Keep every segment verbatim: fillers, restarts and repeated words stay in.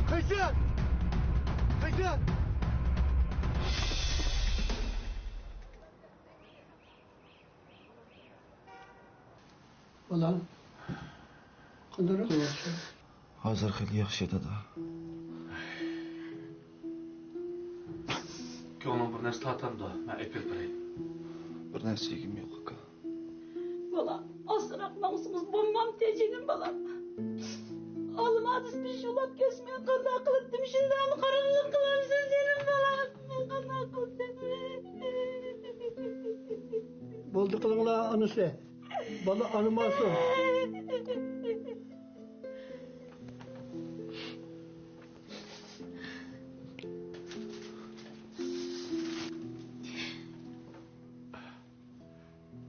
قېچىڭ! قېچىڭ! بالام، قانداق ياخشى؟ ھازىر خېلى ياخشى، دادا. كۆڭلۈڭ بىر نەرسە تارتامدۇ؟ مەن ئېلىپ كېلىپ بېرەي. بىر نەرسە يېگۈم يوق، ئاكا. بالام، ئاستىراق ماڭسىڭىز بولمامتى، جېنىم بالام؟ ئالما دېسە بىر شۇلاپ كەتسىمۇ قانداق قىلاتتىم؟ شۇنداقمۇ قاراڭغۇلۇق قىلامسىز، جېنىم بالام؟ مەن قانداق قىلدىم؟ بولدى، قىلىڭلار ئانىسى. بالا ئانا ماسۇم.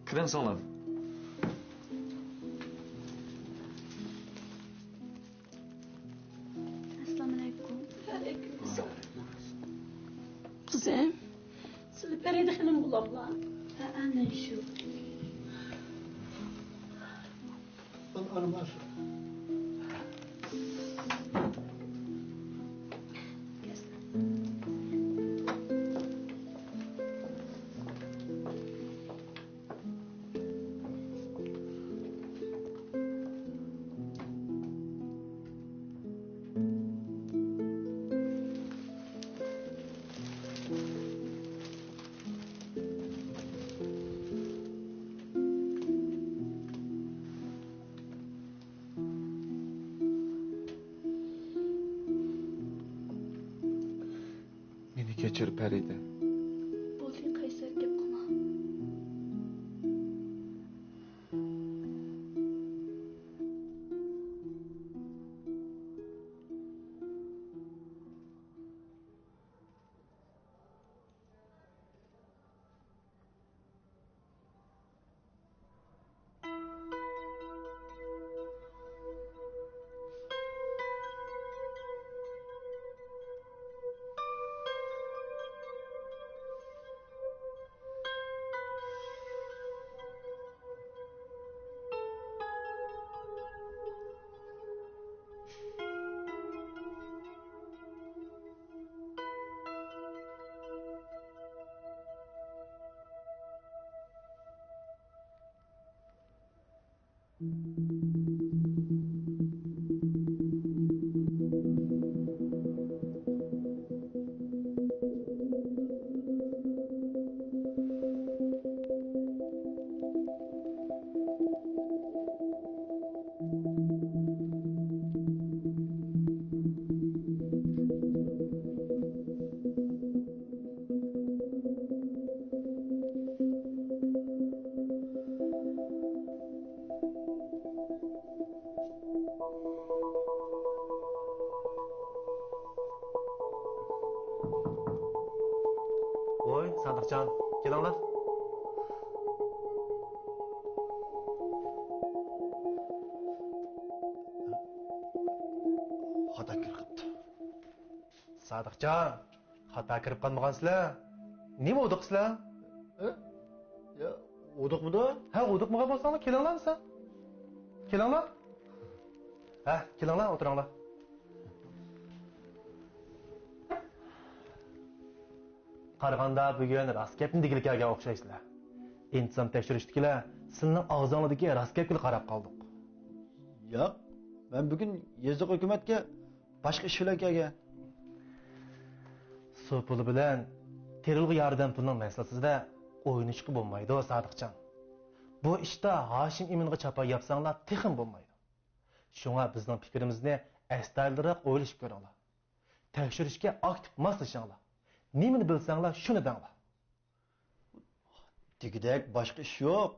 كىرىڭ سىڭلىم. ئەسسالامۇئەلەيكۇم. ۋەئەلەيكۇمئەسسالام. قىزىم، سىلى پەرىدە خېنىم بولاملا؟ ھەئە، مەن شۇ. مېنى كەچۈر، پەرىدە. بولدى، قەيسەر، گەپ قىلما. ۋوي، سادىقجان، كېلىڭلار. خاتا كىرىپ قاپتۇ. سادىقجان، خاتا كىرىپ قالمىغانسىلەر. نېمە ئۇدۇقسىلەر؟ ھە؟ يا، ئۇدۇقمىدۇ؟ ھە، ئۇدۇقمىغان بولساڭلار كېلىڭلار دېسەم. كېلىڭلار. ھە، كېلىڭلار، ئولتۇرۇڭلار. قارىغاندا بۈگۈن راست گەپنى دېگىلى كەلگەن ئوخشايسىلەر. ئىنتىزام تەكشۈرۈشتىكىلەر سىلىنىڭ ئاغزىڭلاردىكى راست گەپكىلا قاراپ قالدۇق. ياق، مەن بۈگۈن يېزا ھۆكۈمەتكە باشقا ئىش بىلەن كەلگەن. سۇ پۇلى بىلەن تېررورغا ياردەم پۇلىنىڭ مەسىلىسىدە ئوينىشىشقا بولمايدۇ، سادىقجان. بۇ ئىشتا ھاشىم ئىمىنغا چاپان ياپساڭلار تېخىمۇ بولمايدۇ. شۇڭا بىزنىڭ پىكرىمىزنى ئەستايىدىلراق ئويلىشىپ كۆرۈڭلار. تەكشۈرۈشكە ئاكتىپ ماسلىشىڭلار. نېمىنى بىلسەڭلار، شۇنى دەڭلار. دېگۈدەك باشقا ئىش يوق.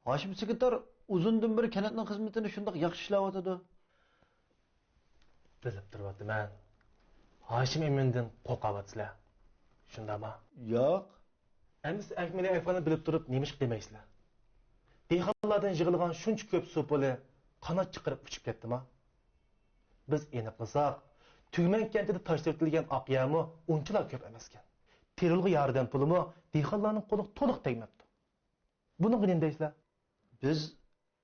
ھاشىم سېكرېتار ئۇزۇندىن بېرى كەنتنىڭ خىزمىتىنى شۇنداق ياخشى ئىشلەۋاتىدۇ. بىلىپ تۇرۇۋاتىمەن. ھاشىم ئىمىندىن قورقۇۋاتىسىلەر. شۇنداقمۇ؟ ياق. ئەمىسە ئەكمىلى ئەھۋالنى بىلىپ تۇرۇپ نېمىشقا دېمەيسىلەر؟ دېھقانلاردىن يىغىلغان شۇنچە كۆپ سۇ پۇلى قانات چىقىرىپ ئۇچۇپ كەتتىما؟ بىز ئېنىقلىساق، تۈگمەن كەنتىدە تاشلىۋېتىلگەن ئاق يەرمۇ ئۇنچىلا كۆپ ئەمەسكەن. تېررورغا ياردەم پۇلىمۇ دېھقانلارنىڭ قولىغا تولۇق تەگمەپتۇ. بۇنىڭغا نېمە دەيسىلەر؟ بىز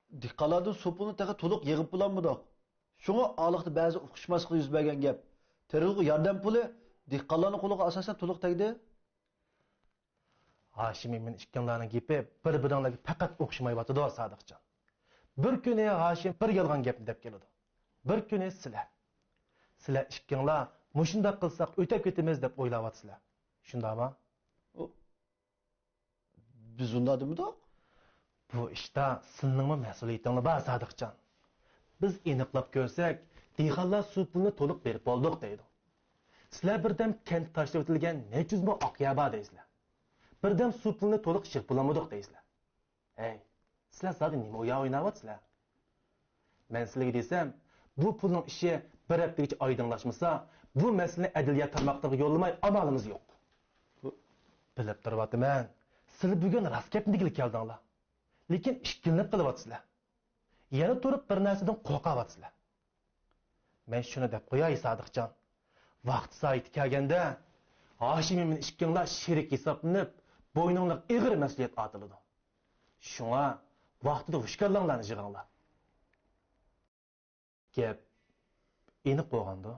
دېھقانلاردىن سۇ پۇلىنى تېخى تولۇق يىغىپ بولالمىدۇق. شۇڭا ئارىلىقتا بەزى ئۇقۇشماسلىق يۈز بەرگەن گەپ. تېرىلغۇ ياردەم پۇلى دېھقانلارنىڭ قولىغا ئاساسەن تولۇق تەگدى. ھاشىم ئىمىن ئىككىڭلارنىڭ گېپى بىر-بىرىڭلارگە پەقەت ئوخشىمايۋاتىدۇ، سادىقجان. بىر كۈنى ھاشىم بىر يالغان گەپنى دەپ كېلىدۇ. بىر كۈنى سىلەر. سىلەر ئىككىڭلار مۇشۇنداق قىلساق ئۆتەپ كېتىمىز دەپ ئويلاۋاتىسىلەر. شۇنداقمۇ؟ ئۇ، بىز ئۇنداق دېمىدۇق. بۇ ئىشتا سىلىنىڭمۇ مەسئۇلىيىتىڭلار بار، سادىقجان. بىز ئېنىقلاپ كۆرسەك، دېھقانلار سۇ پۇلىنى تولۇق بېرىپ بولدۇق دەيدۇ. سىلەر بىردەم كەنت تاشلىۋېتىلگەن نەچچە يۈز مو ئاق يەر بار دەيسىلەر. بىردەم سۇ پۇلىنى تولۇق يىغىپ بولالمىدۇق دەيسىلەر. ھەي، سىلەر زادى نېمە ئويۇن ئويناۋاتىسىلەر؟ مەن سىلەرگە دېسەم، بۇ پۇلنىڭ ئىشى بىر ھەپتىگىچە ئايدىڭلاشمىسا، بۇ مەسىلىنى ئەدلىيە تارماقلىرىغا يوللىماي ئامالىمىز يوق. بىلىپ تۇرۇۋاتىمەن، سىلەر بۈگۈن راست گەپنى دېگىلى كەلدىڭلار. لېكىن ئىككىلىنىپ قېلىۋاتىسىلەر. يەنە تۇرۇپ بىر نەرسىدىن قورقاۋاتىسىلەر. مەن شۇنى دەپ قوياي، سادىقجان. ۋاقتى سائىتى كەلگەندە، ھاشىم ئىمىن ئىككىڭلار شېرىك ھېسابلىنىپ، بوينۇڭلارغا ئېغىر مەسئۇلىيەت ئارتىلىدۇ. شۇڭا ۋاقتىدا ھوشيارلىقىڭلارنى يىغىڭلار. گەپ ئېنىق بولغاندۇ؟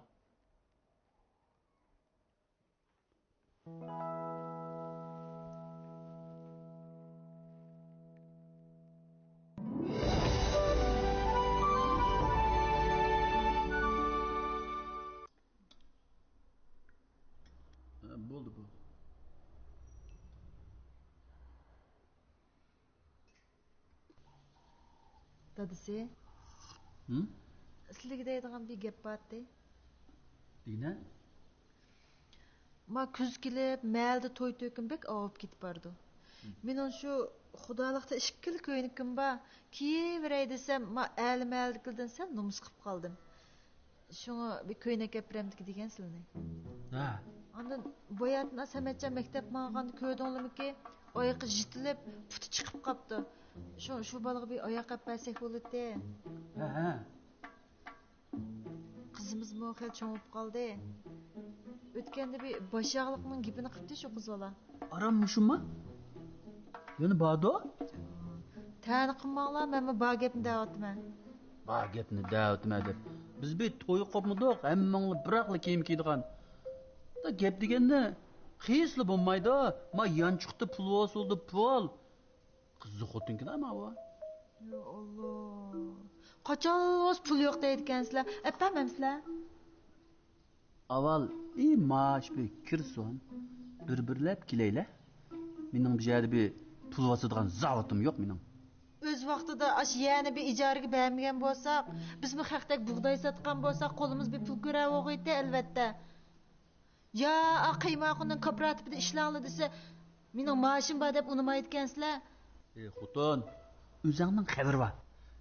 بولدى، بولدى. دادىسى، ھىم؟ سىلىگە دەيدىغان بىر گەپ بارتى. دېگىنە؟ ما كۈز كېلىپ، مەھەللىدە توي تۆكۈن بەك ئاۋۇپ كېتىپ بارىدۇ. ھىم. مېنىڭ شۇ خۇدالىقتا ئىككىلا كۆينىكىم بار. كىيىۋېرەي دېسەم، ما ئەلى مەھەللىدىكىلەردىن سەل نومۇس قىلىپ قالدىم. شۇڭا بىر كۆينەك ئەپىرەمدىكى دېگەن سىلىنى. ھە. ئاندىن باياتىن سەمەتجان مەكتەپ ماڭغاندا كۆردۈڭلىمىكى؟ ئايىقى يىتىلىپ، پۇتى چىقىپ قاپتۇ. شۇ، شۇ بالىغا بىر ئاياق ئەپ بەرسەك بولىدىتى. ھە، ھە. قىزىمىزمۇ خېلى چوڭىيىپ قالدى. ئۆتكەندە بىر باش ياغلىقنىڭ گېپىنى قىپتۇ شۇ قىز بالا. ئاران مۇشۇمۇ؟ يەنە باردۇ؟ تەنە قىلماڭلار، مەنمۇ بار گەپنى دەۋاتىمەن. بار گەپنى دەۋاتىمەن دەپ. بىز بىر توي قوپمىدۇق، ھەممىڭلار بىراقلا كىيىم كىيىدىغان. دا گەپ دېگەننى قىيسىلا بولمايدۇ. ما يانچۇقتا پۇل بولسا بولدى، پۇل. قىزىق خوتۇنكىنا ماۋۇ. يا ئاللا. قاچانلا پۇل يوق دەيدىكەنسىلەر. ئەپەرمەمسىلەر؟ ئاۋۋال ئى مائاش بىر كىرسۇن، بىر-بىرلەپ كېلەيلى. مېنىڭ بۇ يەردە بىر پۇل باسىدىغان زاۋۇتۇم يوق مېنىڭ. ئۆز ۋاقتىدا ئاشۇ يەرنى بىر ئىجارىگە بەرمىگەن بولساق، بىزمۇ خەقتەك بۇغداي ساتقان بولساق، قولىمىز بىر پۇل كىرەۋالغۇيتتى، ئەلۋەتتە. يا، ئا، قايماقۇمنىڭ كوپىراتىپىدا ئىشلەڭلار دېسە، مېنىڭ مائاشىم بار دەپ ئۇنىمايدىكەنسىلەر. ئى خوتۇن، ئۆزۈڭنىڭ خەۋىرى بار.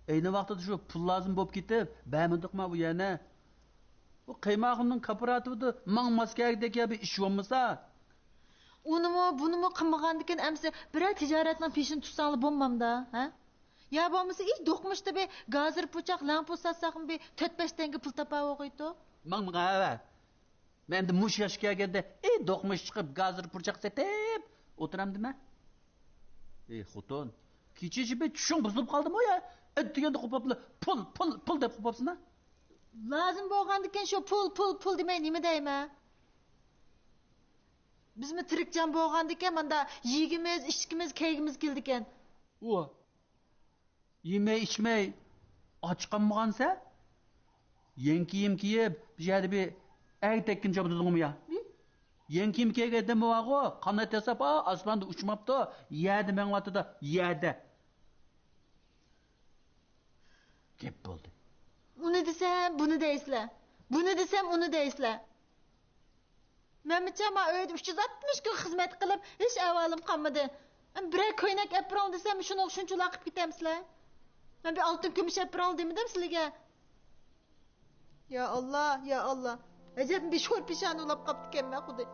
ئەينى ۋاقتىدا شۇ پۇل لازىم بولۇپ كېتىپ، بەرمىدۇقما بۇ يەرنى؟ بۇ قايماقۇمنىڭ كوپىراتىپىدا ماڭا ماس كەلگۈدەك يا بىر ئىش بولمىسا. ئۇنىمۇ، بۇنىمۇ قىلمىغاندىكىن ئەمسە بىرەر تىجارەتنىڭ پېشىنى تۇتساڭلار بولمامدا، ھە؟ يا بولمىسا، ئى، دوقمۇشتا بىر گازىر پۇرچاق، لەڭپۇ ساتساقمۇ بىر تۆت-بەش تەڭگە پۇل تاپاۋالغۇيتتۇق. ماڭ، ماڭ، ھەۋە. مەن ئەمدى مۇشۇ ياشقا كەلگەندە، ئى، دوقمۇش چىقىپ، گازىر پۇرچاق سېتىپ ئولتۇرامدىمەن؟ ئى، خوتۇن، كېچىچە بىر چۈشۈڭ بۇزۇلۇپ قالدىمۇ يا؟ ئەتىگەندە قوپۇپلا، پۇل، پۇل، پۇل دەپ قوپۇپسىنا؟ لازىم بولغاندىكىن شۇ پۇل، پۇل، پۇل دېمەي نېمە دەيمەن؟ بىزمۇ تىرىك جان بولغاندىكىن ماندا يېگىمىز، ئىچكىمىز، كىيگۈمىز كېلىدىكەن. ئۇ. يېمەي ئىچمەي ئاچ قالمىغانسەن؟ يەڭ كىيىم كىيىپ، بۇ يەردە بىر ئەگدەككىنە چاپىدىغۇمۇ يا؟ يەڭ كىيىم كىيگەن ئادەم بارغۇ، قانات ياساپ، ئا، ئاسماندا ئۇچماپتۇ، يەردە مېڭىۋاتىدۇ، يەردە. گەپ بولدى. ئۇنى دېسەم، بۇنى دەيسىلەر. بۇنى دېسەم، ئۇنى دەيسىلەر. مەنمۇچە ما ئۆيدە ئۈچ يۈز ئاتمىش كۈن خىزمەت قىلىپ، ھېچ ئەھۋالىم قالمىدى. بىرەر كۆينەك ئەپ بېرىڭ دېسەم، شۇنىڭغا شۇنچىۋالا قىلىپ كېتەمسىلەر؟ مەن بىر ئالتۇن كۈمۈش ئەپ بېرىڭ دېمىدىم سىلىگە؟ يا ئاللا، يا ئاللا. ئەجەب بىر شور پېشانە بولاپ قاپتىكەنمەن خۇداي.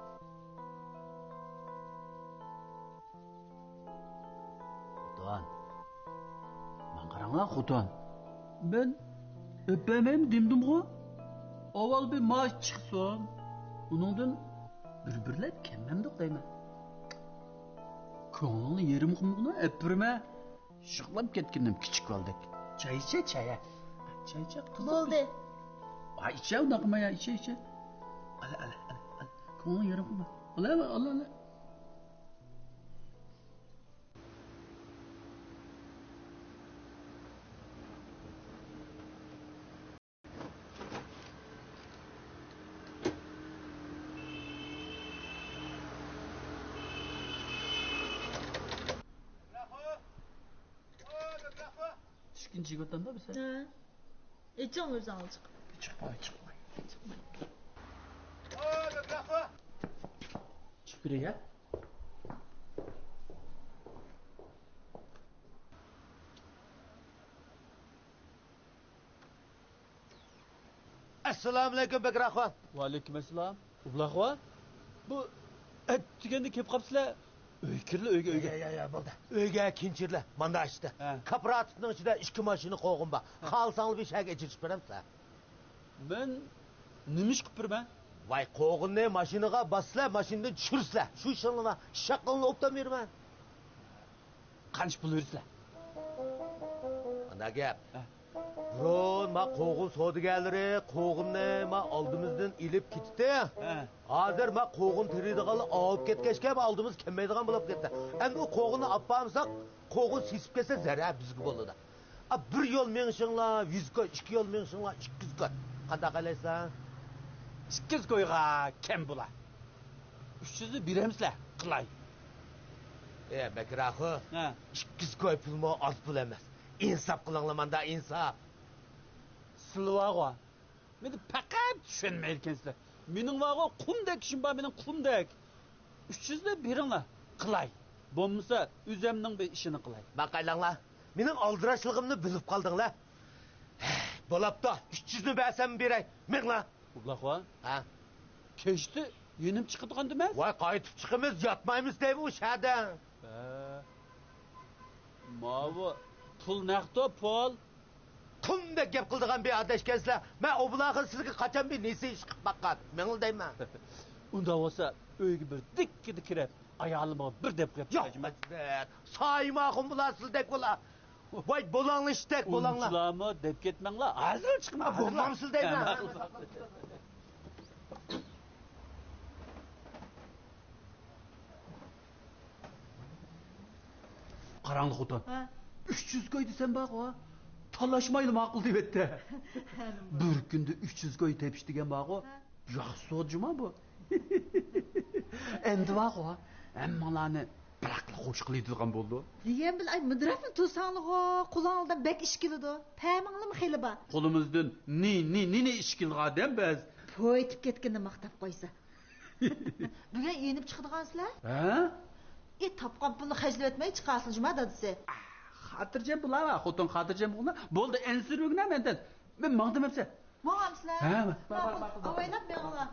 خوتۇن. ماڭا قاراڭلار، خوتۇن. مەن ئۆپەمەيمەن دېمىدىمغۇ؟ ئاۋۋال بىر مائاش چىقسۇن. ئۇنىڭدىن بىر-بىرلەپ كەلمەمدۇق دەيمەن. كۆڭلۈڭنى يېرىم قىلمىغىنە ئەپىرمە. يىغلاپ كەتكىنىم كىچىك بالىدەك. چاي ئىچە، چاي. چاي ئىچە، قىزىق. بولدى. ۋاي، ئىچە، ئۇنداق قىلما يا، ئىچە، ئىچە. ئالا، ئالا، ئالا، ئالا. كۆڭلۈڭ يېرىم قىلما. ئالا، ئالا، ئالا، ئالا. ئىككىنچى يىگىرمىدە بىز. ھە. ئېچىڭ ئۆزۈڭ ئاچىق. چىقماي، چىقماي. چىقماي. چىقىپ كىرەي، ھە؟ ئەسسالامۇئەلەيكۇم، بەكرى ئاخۇن. ۋەئەلەيكۇم ئەسسالام. ئوبلاخۇا، بۇ ئەتىگەندە كېلىپ قاپسىلەر. ئۆيگە كىرلە، ئۆيگە، ئۆيگە. يا، يا، يا، بولدى. ئۆيگە كىرلە، ماندا ئىچتە. ھە. كوپىراتىپنىڭ ئىچىدە ئىككى ماشىنا قوغۇن بار. ھە. خالىساڭلار بىر شەھەرگە ئېچىرىش بېرەمسىلەر. مەن نېمە ئىش قىلىپ بېرىمەن؟ ۋاي، قوغۇننى ماشىنىغا باسىسىلەر، ماشىنىدىن چۈشۈرىسىلەر. شۇ ئىشىڭلار شاققىلىنى ئوبدان بېرىمەن. قانچە پۇل بېرىسىلەر؟ ئانداق گەپ. ھە. بۇرۇن ما قوغۇن سودىگەرلىرى قوغۇننى ما ئالدىمىزدىن ئېلىپ كېتىتتى. ھە. ھازىر ما قوغۇن تېرىيدىغانلار ئاۋۇپ كەتكەچكە، ما ئالدىمىز كەلمەيدىغان بولۇپ كەتتى. ئەمدى ئۇ قوغۇننى ئاپارمىساق، قوغۇن سېسىپ كەتسە، زەرەر بىزگە بولىدۇ. ئا، بىر يول مېڭىشىڭلار يۈز كوي، ئىككى يول مېڭىشىڭلار ئىككى يۈز كوي. قانداق ئايلايسىلەر؟ ئىككى يۈز كويغا كەم بولا. ئۈچ يۈزنى بېرەمسىلەر، قىلاي. ئە، بەكرى ئاخۇن. ھە. ئىككى يۈز كوي پۇلمۇ ئاز پۇل ئەمەس. ئىنساپ قىلىڭلار ماندا، ئىنساپ. سىلىۋاغۇ. مېنى پەقەت چۈشەنمەيدىكەنسىلەر. مېنىڭ بارغۇ، قۇمدەك ئىشىم بار مېنىڭ، قۇمدەك. ئۈچ يۈزنى بېرىڭلار، قىلاي. بولمىسا ئۆزەمنىڭ بىر ئىشىنى قىلاي. باقايلاڭلار، مېنىڭ ئالدىراشلىقىمنى بىلىپ قالدىڭلار. بولاپتۇ، ئۈچ يۈزنى بەرسەم بېرەي، مېڭىڭلار. ئوبلاخۇا. ھە؟ كەچتە يېنىپ چىقىدىغاندىمەن. ۋاي، قايتىپ چىقىمىز، ياتمايمىز دەيمەن ئۇ شەھەردە. ھە. ماۋۇ پۇل نەقتۇ، پۇل. قۇمدەك گەپ قىلىدىغان بىر ئادەم ئىكەنسىلەر. مەن ئوبلاخۇن سىلەرگە قاچان بىر نېسى ئىش قىلىپ باققان. مېڭىڭلار دەيمەن. ئۇنداق بولسا ئۆيگە بىر دىككىدە كىرىپ، ئايالىمغا بىر دەپ قويۇپ يوق، چىقايچۇ. ھەزرەت. سايىماخۇن بۇلار سىلەردەك بولا. ۋاي، بولاڭلار ئىشتەك، بولاڭلار. ئۇنچىلارمۇ دەپ كەتمەڭلار. ھازىرلا چىقىمەن، ھازىرلا. بولمامسىز دەيمەن. ھە. قاراڭلار خوتۇن. ھە. ئۈچ يۈز كوي دېسەم بارغۇ، تالاشمايلا ماقۇل دەۋەتتى. بىر كۈندە ئۈچ يۈز كوي تېپىش دېگەن بارغۇ، ھە. ياخشى سودا جۇما بۇ. ئەمدى بارغۇ، ھەممىڭلارنى بىراقلا خوش قىلىدىغان بولدۇم. دېگەن بىلەن، ئاي، مىدىراپلا تۇرساڭلىغۇ، قۇلاڭلىدىن بەك ئىش كېلىدۇ. پەمىڭلىمۇ خېلى بار. قولىمىزدىن نى، نى، نى، نى ئىش كېلىدىغان ئادەم بىز. توي ئېتىپ كەتكىنىنى ماختاپ قويسا. بۈگۈن يېنىپ چىقىدىغانسىلەر؟ ھە؟ ئى، تاپقان پۇلنى خەجلىۋەتمەي چىقارسىلەر جۇما دادىسى. خاتىرجەم بولا، خوتۇن خاتىرجەم بولا. بولدى، ئەنسىرىۋەرگىنە مەندىن. مەن ماڭدىم ئەمسە. ماڭامسىلەر؟ ھە، ماڭ، ماڭ، ماقۇل. ماڭ، ماڭ. ئاۋايلاپ مېڭىڭلار.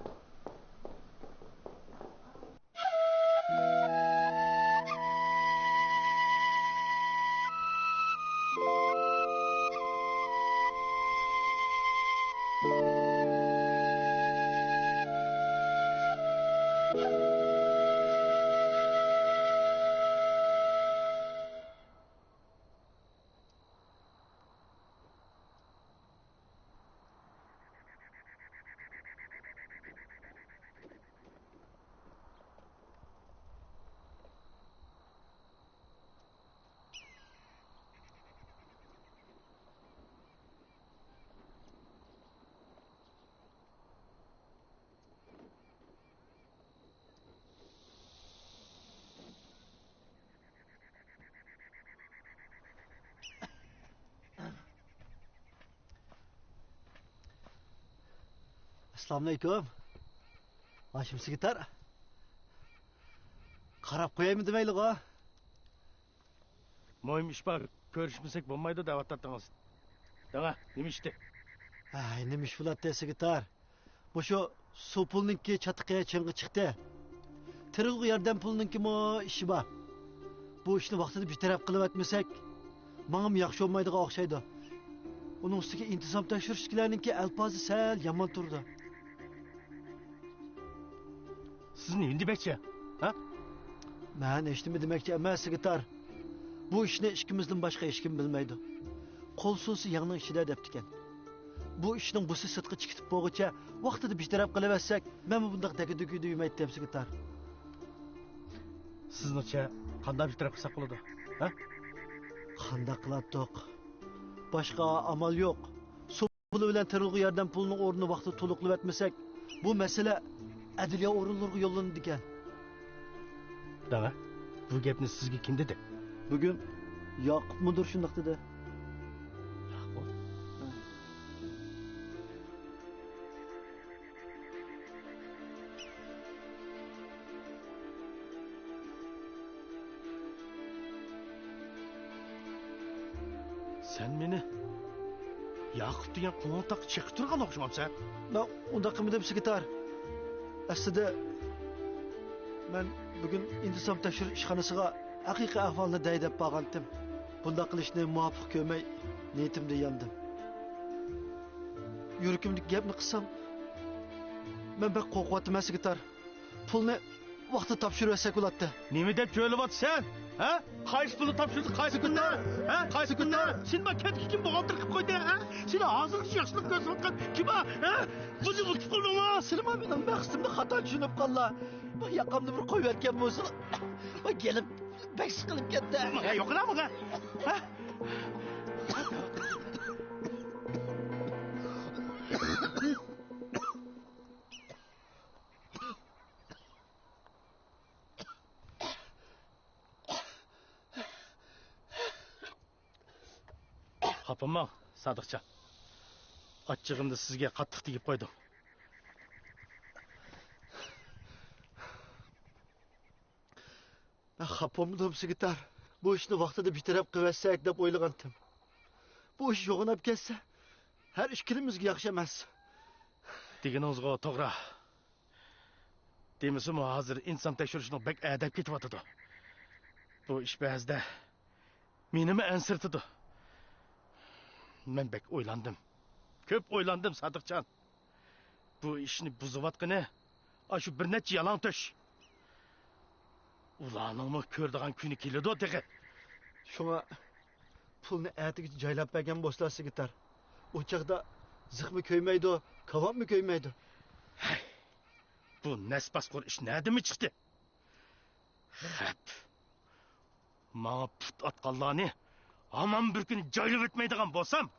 ئەسسالامۇئەلەيكۇم. ھاشىم سېكرېتار. قاراپ قويايمۇ دېمەيلىغۇ؟ مۇھىم ئىش بار، كۆرۈشمىسەك بولمايدۇ دەۋاتاتتىڭىز. دەڭە، نېمە ئىشتى؟ ھەي، نېمە ئىش بولاتتى، سېكرېتار؟ مۇشۇ سۇ پۇلنىڭكى چاتىقى چىڭغا چىقتى. تېرىلغۇ ياردەم پۇلىنىڭكىمۇ ئىشى بار. بۇ ئىشنى ۋاقتىدا بىر تەرەپ قىلىۋەتمىسەك، ماڭىمۇ ياخشى بولمايدىغان ئوخشايدۇ. ئۇنىڭ ئۈستىگە ئىنتىزام تەكشۈرۈشتىكىلەرنىڭكى ئەلپازى سەل يامان تۇرىدۇ. سىز نېمە دېمەكچى؟ ھە؟ مەن ھېچنېمە دېمەكچى ئەمەس، سېكرېتار. بۇ ئىشنى ئىككىمىزدىن باشقا ھېچكىم بىلمەيدۇ. «قول سۇنسا يەڭنىڭ ئىچىدە» دەپتىكەن. بۇ ئىشنىڭ بۇسى سىرتقا چىقىپ بولغۇچە ۋاقتىدا بىر تەرەپ قىلىۋەتسەك، مەنمۇ بۇنداق دەكە-دۈكىدە يۈرمەيتتىم، سېكرېتار. سىزنىڭچە، قانداق بىر تەرەپ قىلساق بولىدۇ؟ ھە؟ قانداق قىلاتتۇق؟ باشقا ئامال يوق. سۇ پۇلى بىلەن تېرىلغۇ ياردەم پۇلىنىڭ ئورنىنى ۋاقتىدا تولۇقلىۋەتمىسەك، بۇ مەسىلە ئەدلىيە ئورۇنلىرىغا يوللىنىدىكەن. داڭا، بۇ گەپنى سىزگە كىم دېدى؟ بۈگۈن ياقۇپ مۇدىر شۇنداق دېدى. ياقۇپ؟ سەن مېنى ياقۇپ دېگەن قوڭۇرتاققا چېقىپ تۇرغان ئوخشىمامسەن؟ مەن ئۇنداق قىلمىدىم، سېكرېتار. ئەسلىدە، مەن بۈگۈن ئىنتىزام تەكشۈرۈش ئىشخانىسىغا ھەقىقىي ئەھۋالنى دەي دەپ بارغانتىم. بۇنداق قىلىشنى مۇۋاپىق كۆرمەي، نىيىتىمدىن ياندىم. يۈرىكىمدىكى گەپنى قىلسام، مەن بەك قورقۇۋاتىمەن، سېكرېتار. پۇلنى ۋاقتىدا تاپشۇرۇۋەتسەك بولاتتى. نېمە دەپ جۆيلۈۋاتىسەن؟ ھە؟ قايسى پۇلنى تاپشۇردى؟ قايسى كۈندە؟ ھە؟ قايسى كۈندە؟ سېنى ما كەنتكە كىم بوغالتىر قىلىپ قويدى؟ ھە؟ سېنى ھازىرغىچە ياخشىلىق كۆرسىتىۋاتقان كىم بار؟ ھە؟ بۇنى ئۇنتۇپ قالدىڭمۇ؟ سىلىمۇ مېنىڭ مەقسىتىمنى خاتا چۈشىنىپ قاللا. ما ياقامنى بىر قويۇۋەتكەن بولسىلا، ما گېلىم بەك سىقىلىپ كەتتى. ماڭا يوقىلا ماڭا. ھە؟ خاپىماڭ، سادىقجان. ئاچچىقىمدا سىزگە قاتتىق تېگىپ قويدۇم. مەن خاپا بولمىدىم، سېكرېتار. بۇ ئىشنى ۋاقتىدا بىر تەرەپ قىلىۋەتسەك دەپ ئويلىغانتىم. بۇ ئىش يوغىناپ كەتسە، ھەر ئىككىلىمىزگە ياخشى ئەمەس. دېگىنىڭىزغۇ توغرا. دېمىسىمۇ، ھازىر ئىنتىزام تەكشۈرۈشنىڭ بەك ئەدەپ كېتىۋاتىدۇ. بۇ ئىش بەزىدە مېنىمۇ ئەنسىرىتىدۇ. مەن بەك ئويلاندىم. كۆپ ئويلاندىم، سادىقجان. بۇ ئىشنى بۇزۇۋاتقىنى ئاشۇ بىر نەچچە يالاڭتۆش. ئۇلارنىڭمۇ كۆرىدىغان كۈنى كېلىدۇ تېخى. شۇڭا پۇلنى ئەتىگىچە جايلاپ بەرگەن بولسىلا، سېكرېتار. ئۇ چاغدا زىخمۇ كۆيمەيدۇ، كاۋاپمۇ كۆيمەيدۇ. ھەي، بۇ نەس پاسقۇر ئىش نەدىمۇ چىقتى؟ خەپ. ماڭا پۇت ئاتقانلارنى ھامان بىر كۈنى جايلىۋەتمەيدىغان بولسام.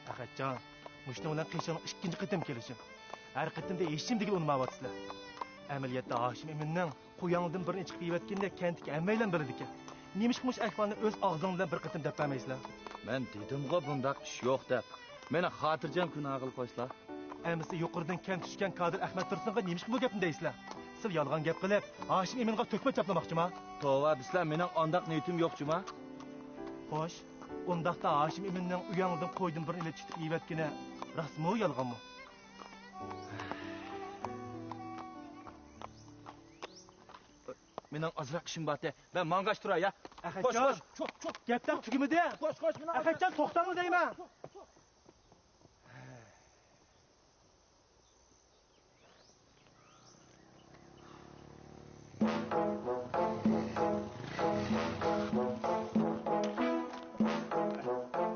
ئەخەتجان، مۇشۇنىڭ بىلەن قېشىڭ ئىككىنچى قېتىم كېلىشىم. ھەر قېتىمدا ھېچنېمە دېگىلى ئۇنىمايۋاتىسىلەر. ئەمەلىيەتتە ھاشىم ئىمىننىڭ قوياڭلىدىن بىرنى چىقىپ يېۋەتكىنىنى كەنتتىكى ھەممەيلەن بىلىدىكەن. نېمىشقا مۇشۇ ئەھۋالنى ئۆز ئاغزىڭ بىلەن بىر قېتىم دەپ بەرمەيسىلەر؟ مەن دېدىمغۇ بۇنداق ئىش يوق دەپ. مېنى خاتىرجەم كۈن ئاغىل قويسىلا. ئەمىسە يۇقىرىدىن كەنتكە چۈشكەن كادىر ئەخمەت تۇرسۇنغا نېمىشقا بۇ گەپنى دەيسىلەر؟ سىلەر يالغان گەپ قىلىپ، ھاشىم ئىمىنغا تۆھمەت چاپلىماقچىما؟ توۋا، بىسىلەر، مېنىڭ ئانداق نىيىتىم يوقچۇما؟ خوش، ئۇنداقتا ھاشىم ئىمىننىڭ ئۇياڭدىن قويدىن بىرنى ئېلىپ چىقىپ يېيىۋەتكىنى راستمۇ، يالغانمۇ؟ مېنىڭ ئازراق ئىشىم بارتى. مەن ماڭغاچ تۇراي، يا. ئەخەتجان، خوش، خوش. گەپلەر تۈگىمىدى. خوش، خوش، مېنىڭ ئەخەتجان، توختاڭلا دەيمەن.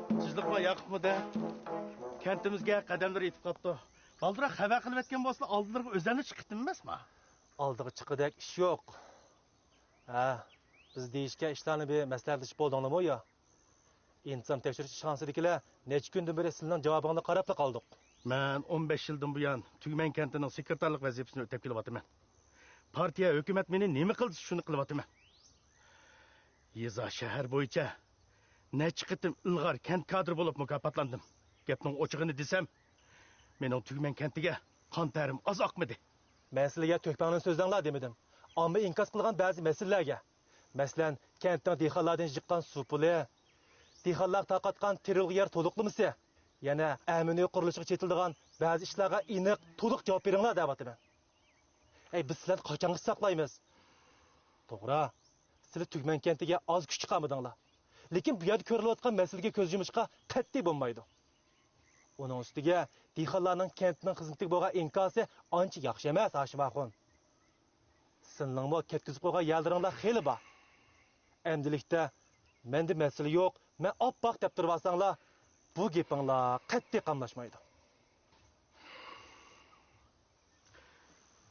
تىنچلىقمۇ ياقۇپمۇ دە؟ كەنتىمىزگە قەدەملىرى يېتىپ قاپتۇ. بالدۇرراق خەۋەر قىلىۋەتكەن بولسىلا، ئالدىلىرىغا ئۆزەللا چىقىتتىم ئەمەسما؟ ئالدىغا چىققۇدەك ئىش يوق. ھە، بىز دېيىشكەن ئىشلارنى بىر مەسلىھەتلىشىپ بولدۇڭلارمۇ يا؟ ئىنتىزام تەكشۈرۈش ئىشخانىسىدىكىلەر نەچچە كۈندىن بېرى سىلىنىڭ جاۋابىڭىزنى قاراپلا قالدۇق. مەن ئون بەش يىلدىن بۇيان تۈگمەن كەنتىنىڭ سېكرېتارلىق ۋەزىپىسىنى ئۆتەپ كېلىۋاتىمەن. پارتىيە، ھۆكۈمەت مېنى نېمە قىلدى، شۇنى قىلىۋاتىمەن. يېزا، شەھەر بويىچە نەچچە قېتىم ئىلغار كەنت كادىرى بولۇپ مۇكاپاتلاندىم. گەپنىڭ ئوچۇقىنى دېسەم، مېنىڭ تۈگمەن كەنتىگە قان تەرىم ئاز ئاقمىدى. مەن سىلىگە تۆھپەڭنى سۆزلەڭلار دېمىدىم. ئامما ئىنكاس قىلغان بەزى مەسىلىلەرگە، مەسىلەن، كەنتنىڭ دېھقانلاردىن جىققان سۇ پۇلى، دېھقانلارغا تارقاتقان تېرىلغۇ يەر تولۇقلىمىسى، يەنە ئەمىنى قۇرۇلۇشىغا چېتىلىدىغان بەزى ئىشلارغا ئېنىق، تولۇق جاۋاب بېرىڭلار دەۋاتىمەن. ئەي، بىز سىلەرنى قاچانغىچە ساقلايمىز؟ توغرا، سىلەر تۈگمەن كەنتىگە ئاز كۈچ چىقارمىدىڭلار. لېكىن بۇ يەردە كۆرۈلۈۋاتقان مەسىلىگە كۆز يۇمۇشقا قەتئىي بولمايدۇ. ئۇنىڭ ئۈستىگە دېھقانلارنىڭ كەنتنىڭ خىزمىتىگە بولغان ئىنكاسى ئانچە ياخشى ئەمەس، ھاشىم ئاخۇن. سىلىنىڭمۇ كەتكۈزۈپ قويغان يەرلىرىڭلار خېلى بار. ئەمدىلىكتە مەندە مەسىلە يوق، مەن ئاپئاق دەپ تۇرۇۋالساڭلار، بۇ گېپىڭلار قەتئىي قاملاشمايدۇ.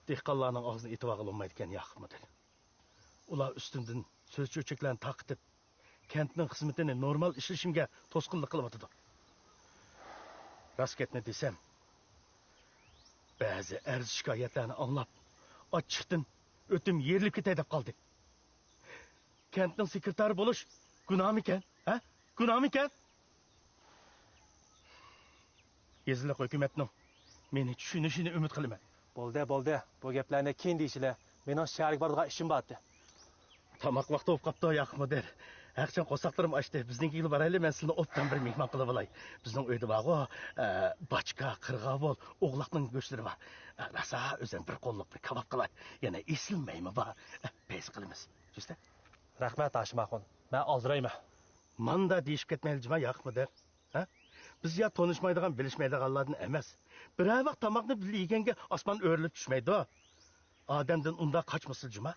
دېھقانلارنىڭ ئاغزىنى ئېتىۋالغىلى بولمايدىكەن، ياقۇپ مۇدىر. ئۇلار ئۈستۈمدىن سۆز-چۆچەكلەرنى تارقىتىپ، كەنتنىڭ خىزمىتىنى نورمال ئىشلىشىمگە توسقۇنلۇق قىلىۋاتىدۇ. راست گەپنى دېسەم، بەزى ئەرز-شىكايەتلەرنى ئاڭلاپ، ئاچچىقتىن ئۆتۈم يېرىلىپ كېتەي دەپ قالدى. كەنتنىڭ سېكرېتارى بولۇش گۇناھمىكەن؟ ھە؟ گۇناھمىكەن؟ يېزىلىق ھۆكۈمەتنىڭ مېنى چۈشىنىشىنى ئۈمىد قىلىمەن. بولدى، بولدى. بۇ گەپلەرنى كېيىن دېيىشىلى. مېنىڭ شەھەرگە بارىدىغان ئىشىم بارتى. تاماق ۋاقتى بولۇپ قاپتۇ، ياقۇپ مۇدىر. ھەقىچان قورساقلىرىم ئاچتى. بىزنىڭكىگىلا بارايلى، مەن سىلىنى ئوبدان بىر مېھمان قىلىۋالاي. بىزنىڭ ئۆيدە بارغۇ، ئە، باچكا، قىرغاۋۇل، ئوغلاقنىڭ گۆشلىرى بار. ئە، راسا ئۆزۈم بىر قوللۇق بىر كاۋاپ قىلاي. يەنە ئېسىل مەيمۇ بار. ئە، پەيز قىلىمىز. چۈشتە؟ رەھمەت، ھاشىم ئاخۇن. مەن ئالدىرايمەن. ماندا دېيىشىپ كەتمەيلى جۇما، ياقۇپ مۇدىر. ھە؟ بىز يا تونۇشمايدىغان، بىلىشمەيدىغانلاردىن ئەمەس. بىرەر ۋاق تاماقنى بىللە يېگەنگە ئاسمان ئۆرۈلۈپ چۈشمەيدۇ. ئادەمدىن ئۇنداق قاچمىسىلا جۇما.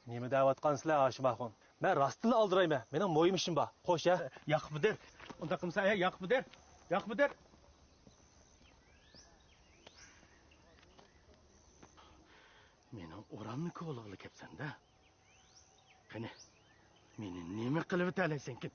نېمە دەۋاتقانسىلەر، ھاشىم ئاخۇن؟ مەن راستتىنلا ئالدىرايمەن. مېنىڭ مۇھىم ئىشىم بار. خوش، ھە؟ ياقۇپ مۇدىر، ئۇنداق قىلمىسا، ھە، ياقۇپ مۇدىر، ياقۇپ مۇدىر. مېنىڭ ئورامنى كولىغىلى كەپسەن-دە. قېنى، مېنى نېمە قىلىۋېتەلەيسەنكىن؟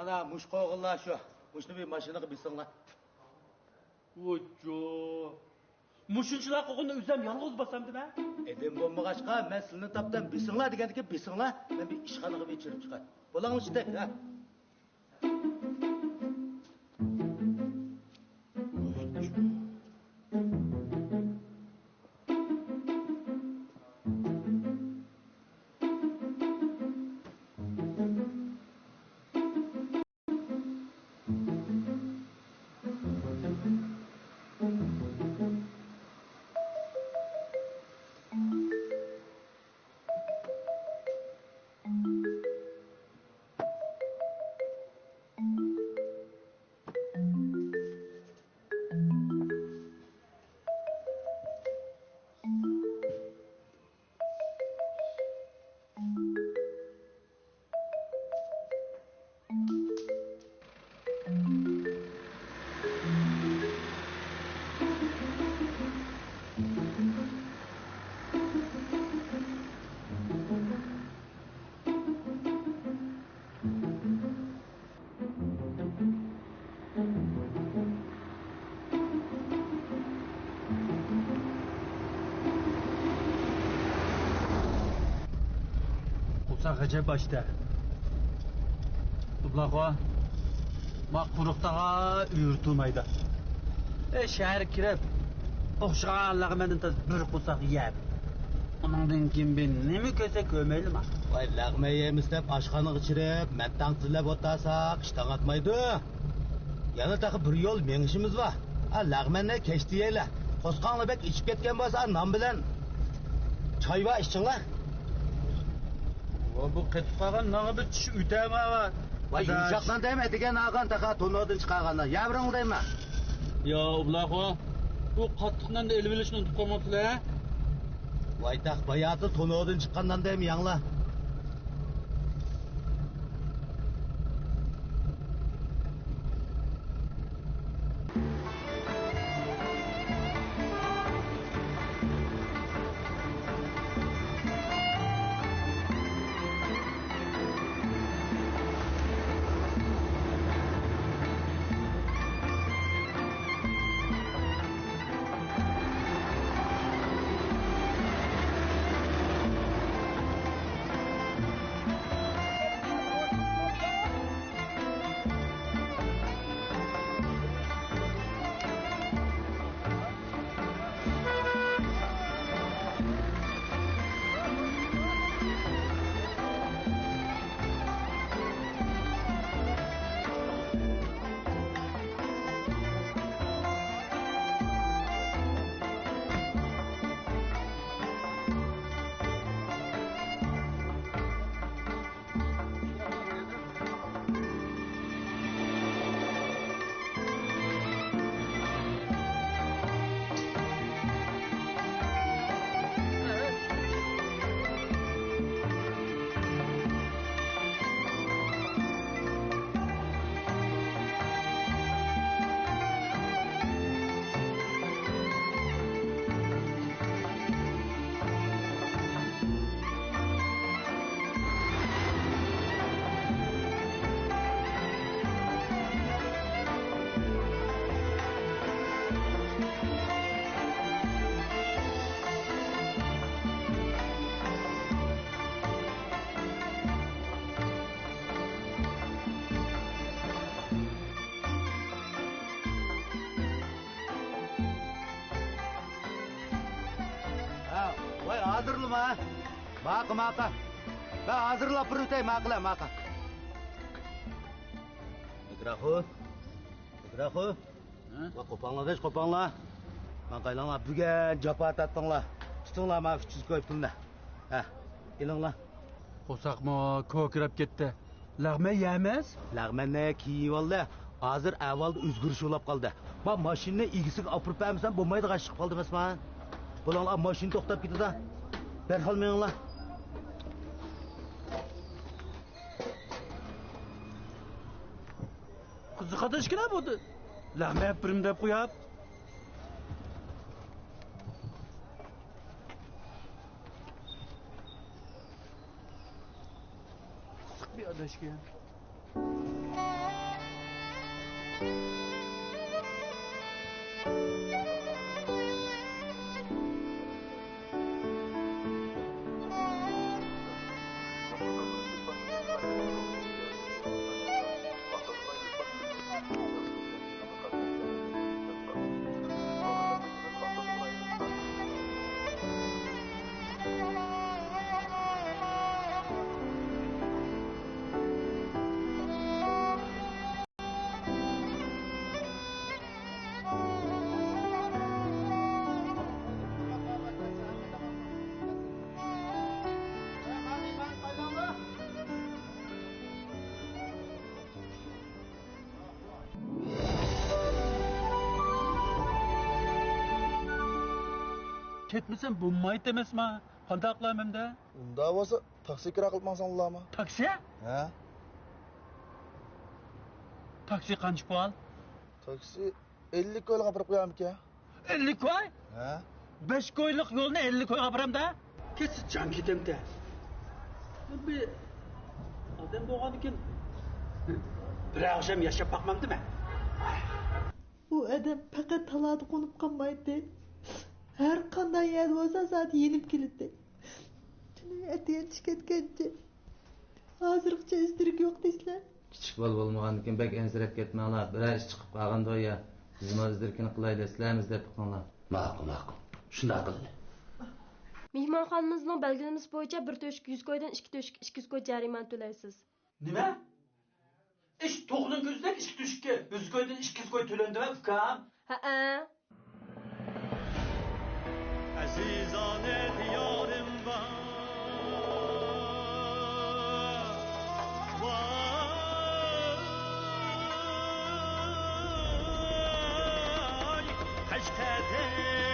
مانا مۇشۇ قوغۇنلار شۇ. مۇشۇنى بىر ماشىنىغا بېسىڭلار. ۋوججو. مۇشۇنچىلا قوغۇننى ئۆزۈم يالغۇز باسامدىم ھە؟ ئېلىم بولمىغاچقا، مەن سىلىنى تاپتىم، بېسىڭلار دېگەندىكىن بېسىڭلار. مەن بىر ئىشخانىغا بېرىپ چىقىپ چىقاي. بولاڭلار چىدەك ھە. قورساق غەجەپ ئاچتى. ئوبلاخوا، ما قۇرۇقتاغا ئۆرە تۇرمايدۇ. ئەي، شەھەرگە كىرىپ، ئوخشىغان لەغمەندىن تازا بىر قورساق يەپ، ئۇنىڭدىن كېيىن بىر نېمە كۆرسە كۆرمەيلىما؟ ۋاي، لەغمەن يەيمىز دەپ ئاشخانىغا چىرىپ، مەتتاڭ تىللاپ ئولتۇرساق ئىشتان ئاچمايدۇ. يەنە تېخى بىر يول مېڭىشىمىز بار. ھە، لەغمەننى كەچتە يەيلى. قورسىقىڭلار بەك ئېچىپ كەتكەن بولسا، نان بىلەن چاي بار، ئىچىڭلار. ۋا، بۇ قېتىپ قالغان نانغا بىر چىش ئۆتەرما. ۋاي، يۇمشاق نان دەيمەن، ئەتىگەن ئالغان تاقا تونۇردىن چىقارغان نان. يەۋېرىڭلار دەيمەن. يا ئوبلاخوا، بۇ قاتتىق ناننى ئېلىۋېلىشنى ئۇنتۇپ قالماپسىلەر ھە؟ ۋايتاق، باياتى تونۇردىن چىققان نان دەيمەن، يەڭلار. ھازىرلىما. ماقۇل، ماقۇل. مەن ھازىرلاپ بېرىۋېتەي، ماقۇل، ماقۇل. مىكروفون. مىكروفون. ھە؟ ۋە قوپاڭلار، ھېچ قوپاڭلار. ماڭا قايلىڭلار، بۈگۈن جاپا تارتتىڭلار. تۇتۇڭلار، مانا ئۈچ يۈز كوي پۇلنى. ھە، ئېلىڭلار. قورساقمۇ كوكىراپ كەتتى. لەغمەن يەمەس؟ لەغمەننى كىيىۋالدى. ھازىر ئەھۋالدا ئۆزگىرىش بولۇپ قالدى. ما ماشىنىنى ئىگىسىگە ئاپىرىپ بەرمىسەم بولمايدىغان ئىش چىقىپ قالدى ئەمەسما؟ بولۇڭلار، ماشىنا توختاپ كېتىدۇ. دەرھال مېڭىڭلار. قىزىقادىشكىنە بۇ. لەغمەن بىرىم دەپ قوياپ. قىزىق بىر ئاداشكەن. كەتمىسەم بولمايتتى ئەمەسما؟ قانداق قىلامەن ئەمدى؟ ئۇنداق بولسا، تاكسى كىرا قىلىپ ماڭساڭلارمۇ؟ تاكسى؟ ھە؟ تاكسى قانچە پۇل؟ تاكسى ئەللىك كويلۇق ئاپىرىپ قويارمىكىن؟ ئەللىك كوي؟ ھە؟ بەش كويلۇق يولنى ئەللىك كويغا ئاپىرامدا؟ كەتسە جان كېتەمتى. بىر ئادەم بولغاندىكىن بىر ئاخشام ياشاپ باقمامدىمەن. ئۇ ئادەم پەقەت تالادا قونۇپ قالمايتتى. ھەر قانداق يەردە بولسا، زادى يېنىپ كېلەتتى. تۈنۈگۈن ئەتىگەن چىقىپ كەتكەنتى. ھازىرغىچە ئىز-دېرىكى يوق دەيسىلەر. كىچىك بالا بولمىغاندىكىن بەك ئەنسىرەپ كەتمەڭلار. بىرەر ئىش چىقىپ قالغاندۇ يا. بىزمۇ ئىز-دېرىكىنى قىلايلى، سىلەرمۇ ئىزدەپ بېقىڭلار. ماقۇل، ماقۇل. شۇنداق قىلىلى. مېھمانخانىمىزنىڭ بەلگىلىمىسى بويىچە بىر تۆشۈك يۈز كويدىن ئىككى تۆشۈك ئىككى يۈز كوي جەرىمانە تۆلەيسىز. نېمە؟ ئىش توغرىدىن كۆرسەك، ئىككى تۆشۈككە يۈز كويدىن ئىككى يۈز كوي تۆلەندىمۇ، ئۇكام؟ ھەئە. ئەزىزانە دىيارىم بار. ۋاي، قەشقەردەك